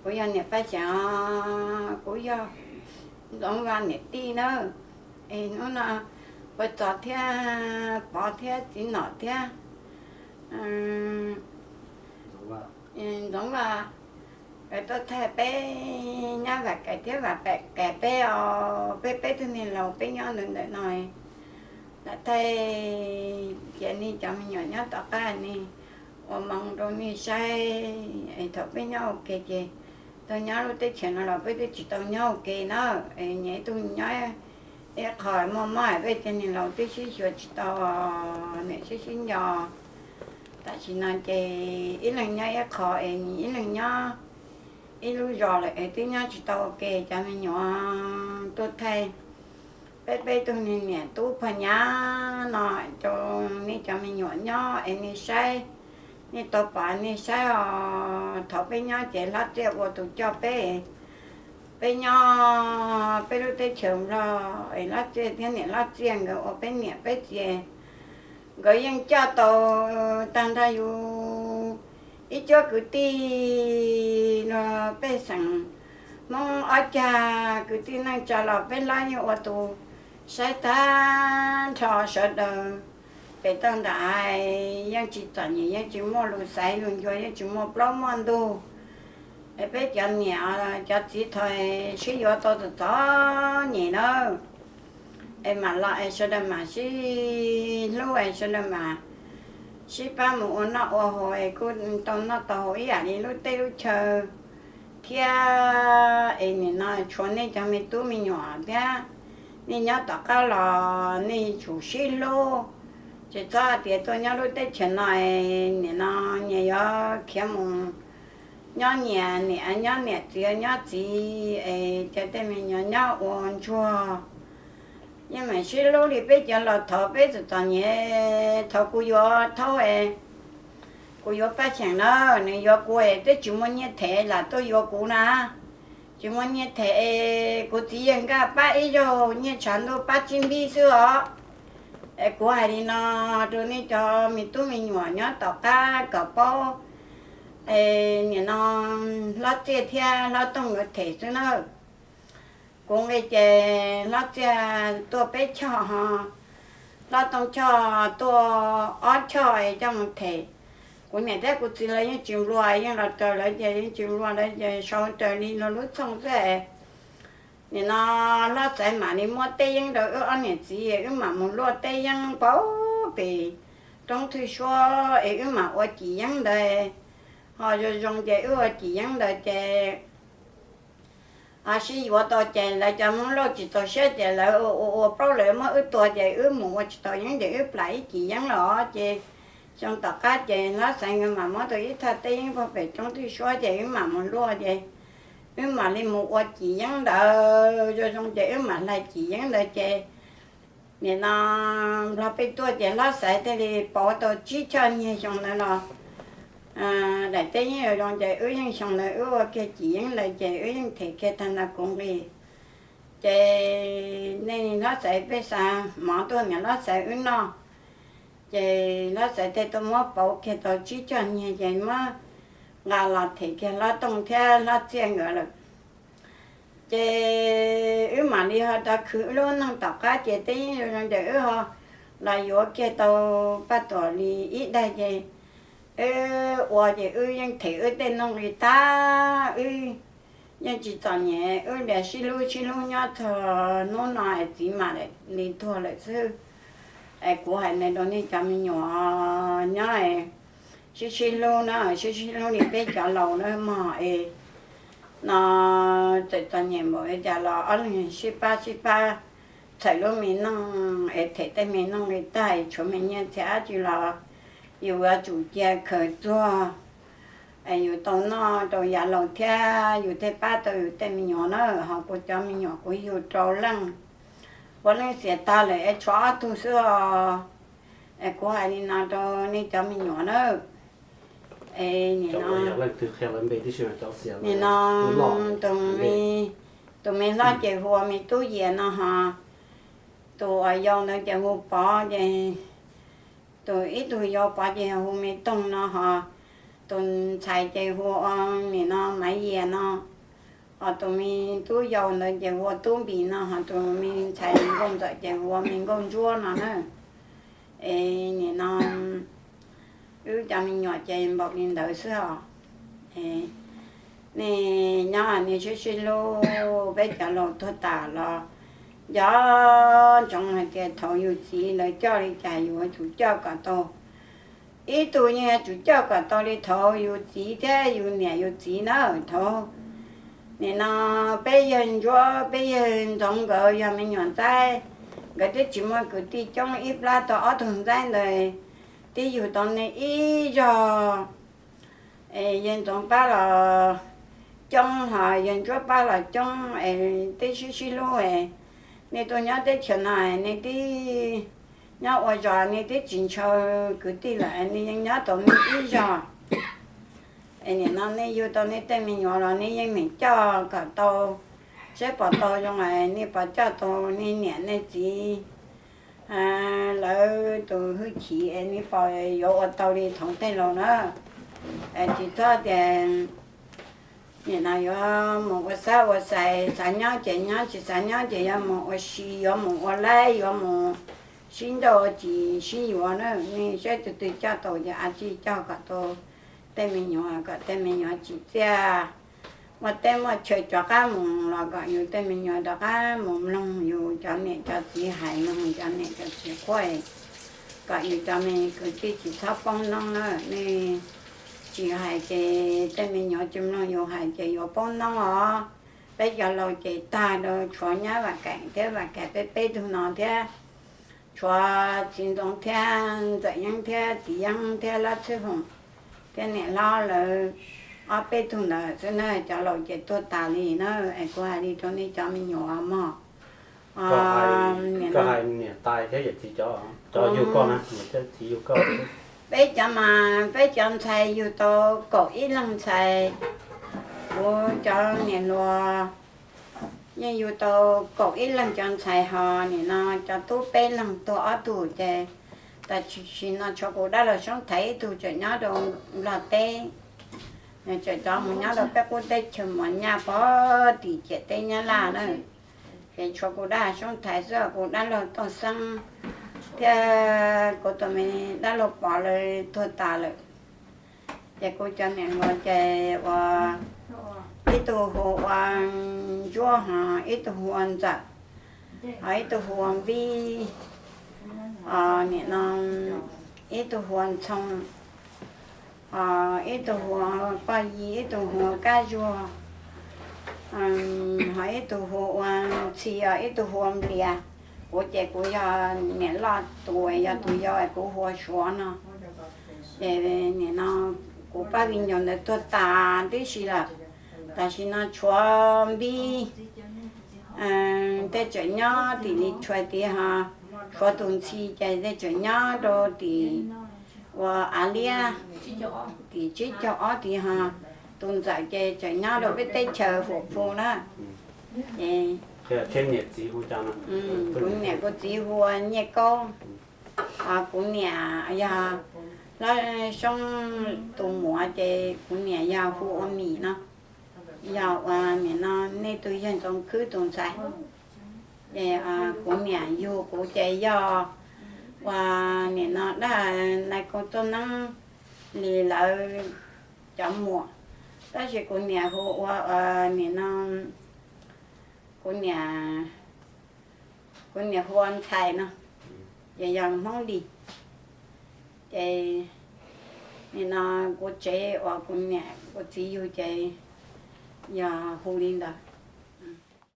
Kuv yog niam Paj Xyeem os, kuv yog Ntxoov Vaj niam tij nawb. Es hnub no Paj Txos thiab Pov thiab txiv nom thiab Ntxoov Vaj, es tuaj thaij peb nyab Vam Kais thiab Vam Pem Kais peb os, peb peb tug niag laus peb nyob ntawm no, lam thaij cia nej cov me nyuam nyob tom qab nej ua moo rau nej saib, es thaum peb nyob ua ke ces, tau nyob lub teb chaws no los peb twb tsis tau nyob ua ke na, es nyias ib tug nyob ib qho, muaj mob hais peb cov niag laus twb sib xyuas tsis tau, niam sib sib nco. Tam sim no ces ib leeg nyob ib qho es ib leeg nyob ib lub zos lawm es twb nyob tsis tau ua ke. Cov me nyuam tuaj thaij peb peb tug niag niam tub phaj nyab no rau nej cov me nyuam nyob es nej saib, nej tau pom nej saib os. Thaum peb nyob ces Hlob Txiaj ua tus coj peb, peb nyob peb lub teb chaws Nplog es Hlob Txiaj thiab niam Hlob Txiaj nkawd ua peb niam peb txiv. Nkawd yeej coj tau tag nrho yus ib cuab kwv tij los pej xeem Hmoob ob cag kwv tij neej tsa los peb Hlob yeej ua tus saib tag nrho sawv daws. Pem toj ntawd yeej tsis txom nyem, yeej tsis muaj lus xaiv lus ncua, yeej tsis muaj plaub muaj ntug. Es peb cov niam cov txiv thaum sib yuav tau txom txom nyem na, es mam los es sawv daws mam sib hlub, es sawv daws mam sib pab mus ua noj ua haus es kuj tau noj tau haus ib yam li lub teb lub chaw thiab. Es nim no tshuav nej cov me tub me nyuam thiab, nej nyob tom qab los nej tsum sib hlub, tsis txhob hais tias tuaj nyob lub teb chaws no es nim no nyias yuav khiav mus nyob nyias niam, nyob niam, txiv nyob txiv, es cov tej me nyuam nyob ua ntsuag. Yeej meem sib hlub li peb cov laus thaum peb txom txom nyem. Thaum kuv yuav Thaub es, kuv yuav Paj Xyeem na, nws yuav kuv es twb tsis muaj nyiaj them lam tuaj yuav kuv na. Tsis muaj nyiaj them es kuv txiv yawg nkaj pab ib zaug nyiaj tshav ntuj pab tsib npib xwb os. Es kuv hais li no rau nej cov me tub me nyuam nyob tom qab kom paub, es nim no Hlob Txiaj thiab Hlob Tooj nkawd them xwb na. Kuv nqi ces Hlob Txiaj tuaj peb choj ho Hlob Tooj choj tuaj ob choj es coj mus them. Kuv niam thiab kuv txiv lawv yeej tsis nplua, yeej los raws lawv ces yeej tsis nplua lawv ces sau raws li lawv lub txhooj xwb. Nim no Hlob Xaiv mam li muab teb yeeb rau wb ob niam txiv, wb mam mus luaj teb yeeb pem roob thwj suab es wb mam ua cim yeeb ntawd. Ho zoo zoo ces wb ua cim yeeb ntawd ces ho sib yuav tau ces lawv cov Hmoob Lauj tsis txaus siab ces lawv ua ua plaub lawv muab wb tua ces wb mus ua tsis tau yeeb ces wb plam ib cim yeeb los ces xyoo tom qab ces Hlob Xaiv nkawd mam muab tau ib thaj teb yeeb pem roob thwj suab ces wb mam mus luaj ces wb mam li mus ua cim yeeb ntawd. Zoo zoo ces wb mam hlais cim yeeb ntawd ces nim no Nplog peb tuaj ces Hlob Xaiv thiaj li pauv tau tsib choj nyiag xyoo ntawd los daim teb yeeb zoo zoo ces wb yeej xyoo ntawd wb ua kiag cim yeeb ntawd ces wb yeej them kiag tag nrho kuv nqi. Ces nej Hlob Xaiv peb xa mov tuaj niam Hlob Xaiv wb noj. Ces Hlob Xaiv thiaj tuaj muab pauv kiag tau tsib choj nyiag ces muab nqa los them kiag Hlob Tooj thiab Hlob Txiaj nkawd lawm. Ces wb mam li ho rov khwv wb lub neej tom qab ces teb yeeb zoo zoo ces wb ho los yuav kiag tau Paj Tuam li ib daig ces wb ua ces wb yeej them wb tej nuj nqi tag, wb yeej tsis txom nyem, wb li sib hlub sib hlub nyob txog hnub no es txiv mam li tuag lawm xwb. Es kuv hais ntawd rau nej cov me nyuam nyob sib sib hlub na, sib sib hlub li peb cov laus na mog es no txawm txom nyem npaum li cas los ob leeg sib pab sib pab txhawm lub me neej es them tej me nuj nqi tag es tshuav me nyiaj txiag dab tsi los yus yuav tsum cia khaws txuag es yus tau noj rau yav laus thiab yus thiaj pab tau yus tej me nyuam na. Ho kuv cov me nyuam kuv yug rau leej, puav leej xiam tag lawm es tshuav ob tug xwb os. Es kuv hais li no rau nej cov me nyuam na. Es nim no, nim no tus me, tus me hlob ces hu ua me Tub Yias no ho, tus uas yau ntawd ces hu Pov ces, tus ib tug yau Pov ces hu me Toog no ho, Tus ntxhais ces hu ua nim no Maiv Yias no, ho tus me tub yau ntawd ces hu ua Tub Npis no, ho tus me ntxhais nkauj ntxawm ces hu ua me nkauj ntsuab no na. Es nim no wb cov me nyuam ces npaum li ntawd xwb os. Nej nyob nej sib sib hlub, peb cov laus tuag tas los nco ntsoov hais tias thaum yus txiv lawv coj li cas yus yuav tsum coj kom tau. Ib tug yeej yuav tsum coj kom tau li thaum yus txiv thiab yus niam yus txiv na. Thaum nim no peb yawg ntsuab peb yawg ntxoov nkawd yog me nyuam ntxaib, nkawd twb tsis muaj kwv tij coob, ib plab tau ob tug ntxaib ntawd twb yug tau nej ib zog. Yawg ntxoov pab los coob ho yawg ntsuab pab los coob, twb sib sib hlub. Nej tuaj nyob teb chaws no nej twb nyob ua zos nej twb tsis ntshaw kwv tij lawm, nej yeej nyob tau nej ib zog. Nim no nej yug tau nej tej me nyuam los nej yeej meem coj kom tau, saib puas tau zoo, nej puas coj tau nej niam nej txiv lawv tus hwj chim, nej puas yuav ua tau li thaum tej laus na. Tsis txhob tias nim no yuav mus ua xab ua xais, xav nyob ces nyob, tsis xav nyob ces yuav mus ua si, yuav mus ua laib, yuav mus sib nrauj tsis sib yuav na. Nej saib tus twg coj tau ces a tsij coj kom tau tej me nyuam, kom tej me nyuam tsim txiaj, muaj teb muaj chaw rov qab mus los kom yus tej me nyuam rov qab mus mloog yus cov niam cov txiv hais, mloog cov niam cov txiv quaj, kom yus cov me kwv tij tsis txhob poob noob na. Nej tsis hais ces tej me nyuam tsis mloog yus hais ces yuav poob noob os. Peb cov laus ces tag rau tshuav nyab Vam Kaim thiab Vam Kaim peb peb tug no thiab, tshuav txiv Ntxoov thiab Ntxawm Yeeb thiab txiv Yeeb thiab Lab Txwj Hoom thiab niam hlob lawv ob peb tug ntawd xwb na, cov laus ces tuag tas li na. Es kuv hais li rau nej cov me nyuam mog. Koj hais niam tais thiab yawm txiv cov, cov yug koj na, niam thiab txiv yug koj. Peb cov mas peb cov ntxhais yug tau kaum ib leeg ntxhais. Kuv cov niam hluas yeej yug tau kaum ib leeg cov ntxhais, ho nim no cov tub peb leeg tuag ob tug ces tam sim no tshuav kuv dab laug Soob Thaiv ib tug tseem nyob rau Nplog teb, tseem rov mus nyob rau peb qub teb chaws Mos Nyaj pog tim ciam teb Nyab Laj na. Ces tshuav kuv dab Soob Thaiv xwb, kuv dab laug Tooj Xeeb thiab kuv tus me dab laug Pov lawv tuag tas lawm. Ces kuv cov niam hluas ces ua, ib tug hu ua Ntsuab, ho ib tug hu ua Ntxawm, ho ib tug hu ua Npib, nim no ib tug hu ua Ntxhoo, ib tug hu ua Poj Yi, ib tug hu ua Kab Zuag, ho ib tug hu ua Ntxhi, ib tug hu ua Nplias. Kuv ces kuv yog niam loj tus, yog tus yau es kuv hu ua Suav no. Ces nim no kuv pab viv ncaus ntawd tuag tas tib si lawm. Tam sim no tshuav Npib tej tseem nyob tim Li Tshuais tid, ho tshuav tus Ntxhi ces tej tseem nyob rau tim ua Av Liab, tim tsib caug ob tid, ho tus Ntxawm ces tseem nyob rau peb teb chaws Huam Phu na. Kuv niam kuv txiv hu ua Nyiaj Kaub. Kuv niam yog Hlob Soob tus muam ces kuv niam yog hu ua Mim no. Yog ua nim no nej tus yawg Ntxoov Khwb tus ntxhais. Ces kuv niam yug kuv ces yog ua nim no dab nais koo txoj neeb li lawv cov muam, tab sis kuv niam hu ua nim no, kuv niam, kuv niam hu ua Ntxhais no, ces yog Hmoob Lis. Ces nim no kuv tsev uas kuv niam kuv txiv yug ces yog hu li ntawd.